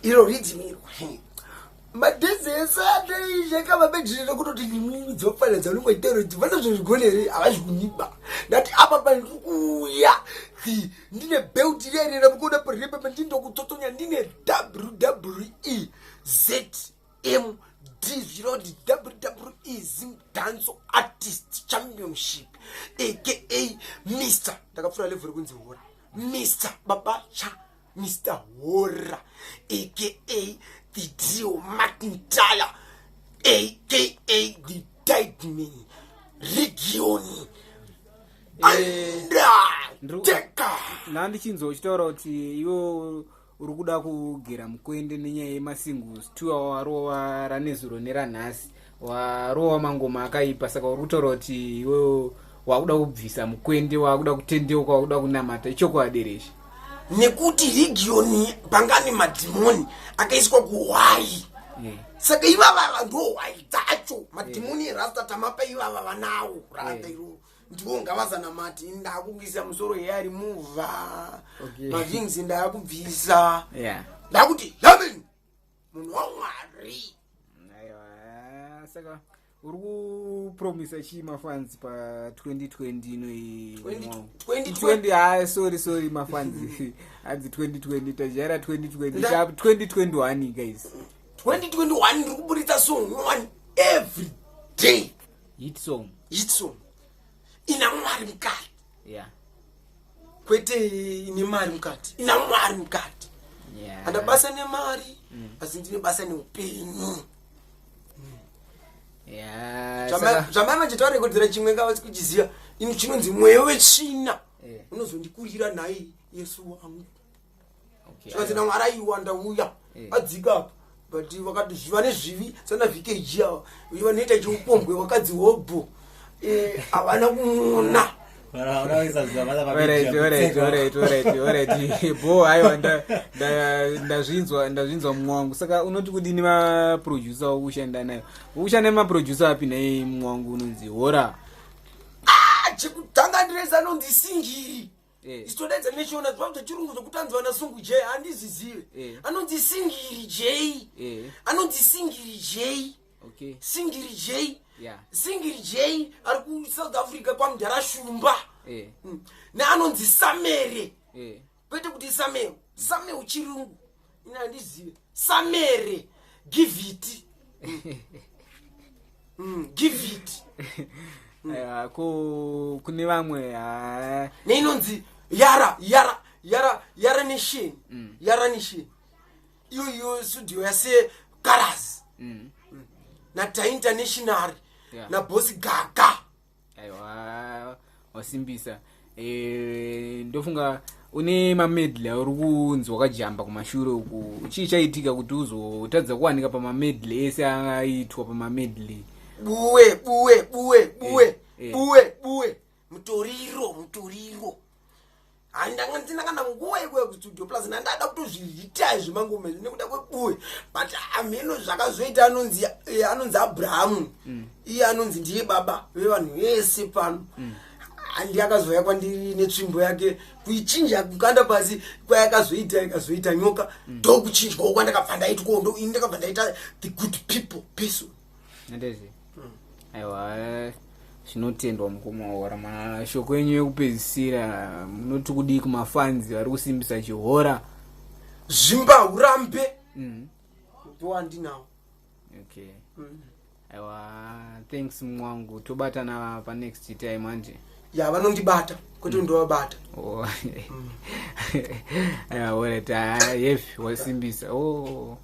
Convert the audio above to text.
Iro riddim iro, madhezi ese ateisheka mabejirire kutoti imimi dzofanira dzaunongoitero kuti vanozozvigona here? Havazvikuniba. Ndati apa pandiri kuuya, ndine belt rerera mukuona parepepa, ndindokutsotsonya ndine WWE Z M D, zvichireva kuti WWE Zim Dance Artist Championship, aka Mr. Ndakapfuura level rekunzi Hora, Mr Baba Cha, Mr Hora, aka the Dio McIntyre, aka the Deadman Region Undertaker. Ndandichinzwa uchitaura kuti iwo uri kuda kugera mukwende nenyaya yemasingles two awa warova ranezuro neranhasi, warova mangoma akaipa. Saka uri kutaura kuti iwe wakuda kubvisa mukwende, wakuda kutendeuka, wakuda kunamata. Ichokwadi reshe? Nekuti region pangani madhimoni akaiswa kuhwai. Saka ivava ndo hwai dzacho, madhimoni erasta tamapa ivava vanawo rasta iroro, ndiwo ngavazanamati. Ndakubvisa musoro hair remover, mavings ndakubvisa. Ndakuti yamen munhu waMwari. Aiwa, saka uri kupromisa chii mafans pa2020 ino? 2020? Ha, sorry, sorry, mafans hanzi 2020 tajaira 2020. 2021, guys. 2021 ndiri kuburitsa song one every day. Hit song. Hit song ina Mwari mukati. Kwete ine mari mukati, ina Mwari mukati. Handa basa nemari, asi ndine basa neupenyu. Saka Zvamai tarekodzera chimwe ngavasi kuchiziva ino chinonzi mweya wetsvina. Unozondikurira nhai Yesu wangu. Zvikanzi naMwari, aiwa, ndauya. Adzika apa, but vakati zviva nezvivi sana VKG ava vanoita chiupombwe, vakadzi hobho, havana kumuona. Alright, bo, aiwa, ndazvinzwa, ndazvinzwa mumwe wangu. Saka unoti kudini maproducer wokushanda nayo? Ukushanda nemaproducer api nhai mumwe wangu unonzi Hora? Ah, chekutanga ndireza anonzi Singiri. Isitodaidza neshona zvangu zvechirungu zvokuti anzi vana Sungu J handizizive. Anonzi Singiri J. Anonzi Singiri J. Singiri J. Singiri J ari kuSouth Africa kwamudhara Shumba. Neanonzi Samere. Kwete kuti Sameo, Sameo chirungu, ine handizive. Samere, give it. Give it. Aiwa, ko kune vamwe ha? Neinonzi Yara, Yara, Yara, Yara Nation. Yara Nation iyo, iyo studio yase Karas naTA International naBosi Gaga. Aiwa, wasimbisa. Ndofunga une mamedley auri kunzi wakajamba kumashure uku. Chii chaitika kuti uzotadza kuwanika pamamedley ese aitwa pamamedley? Buwe, buwe, buwe, buwe. Buwe, buwe, mutoriro, mutoriro. Handanga ndisina kana nguva yekuya kustudio, plus ndandada kutozviita zvemangoma izvi nekuda kwebuwe, but hameno zvakazoita. Anonzi anonzi Abrahamu. Iye anonzi ndiye baba vevanhu vese pano. Handi akazouya kwandiri netsvimbo yake, kuichinja kukanda pasi kwayakazoita, ikazoita nyoka. Ndokuchinjwawo kwandakabva ndaitwawo, ndo ini ndakabva ndaita the good people person. Ndezve, aiwa, zvinotendwa mukoma Hora. Mashoko enyu ekupedzisira, munoti kudii kumafans vari kusimbisa chihora? Zvimba urambe. Ndowandinawo. Okay, aiwa, thanks mwangu, tobatana panext time manje. Ya, vanondibata, kwete ndovabata. Oh. Aiwa, alright, heavy, wasimbisa. Oh.